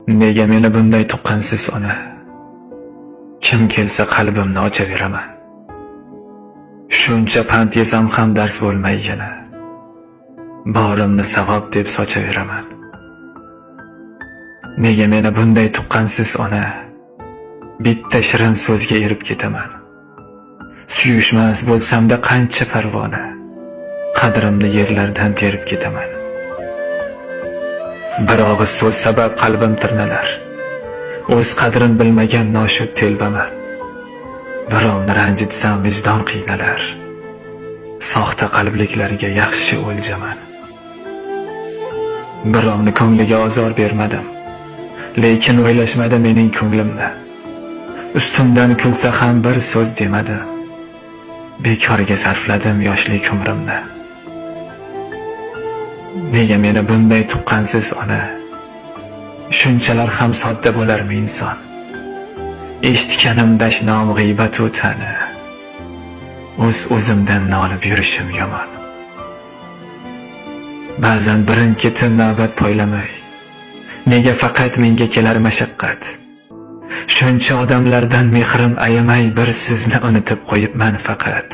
Nega meni bunday tuqqansiz, ona? Kim kelsa, qalbimni ochaveraman. Shuncha pand yesam ham dars bo'lmay yana. Borimni savob deb sochaveraman. Nega meni bunday tuqqansiz, ona? Bitta shirin so'zga erib ketaman. Suyushmas bo'lsamda qancha parvona. Qadrimni yerlardan terib ketaman. Bir og'iz so'z sabab qalbim tirnalar. O'z qadrin bilmagan noshud telbaman. Birovni ranjitsam, vijdon qiynalar. Soxta qalbliklarga yaxshi o'ljaman. Birovni ko'ngliga ozor bermadim. Lekin o'ylashmadi mening ko'nglimni. Ustimdan kulsa ham bir so'z demadi. Bekorga sarfladim yoshlik umrimni. Nega meni bunday tuqqansiz, ona? Shunchalar ham sodda bo'larmi inson? Eshitganim dashnom, g'iybatu ta'na. O'z o'zimdan nolib yurishim yomon. Ba'zan birin ketin navbat poylamay, nega faqat menga kelar mashaqqat? Shuncha odamlardan mehrim ayamay, bir sizni unutib qo'yibman faqat.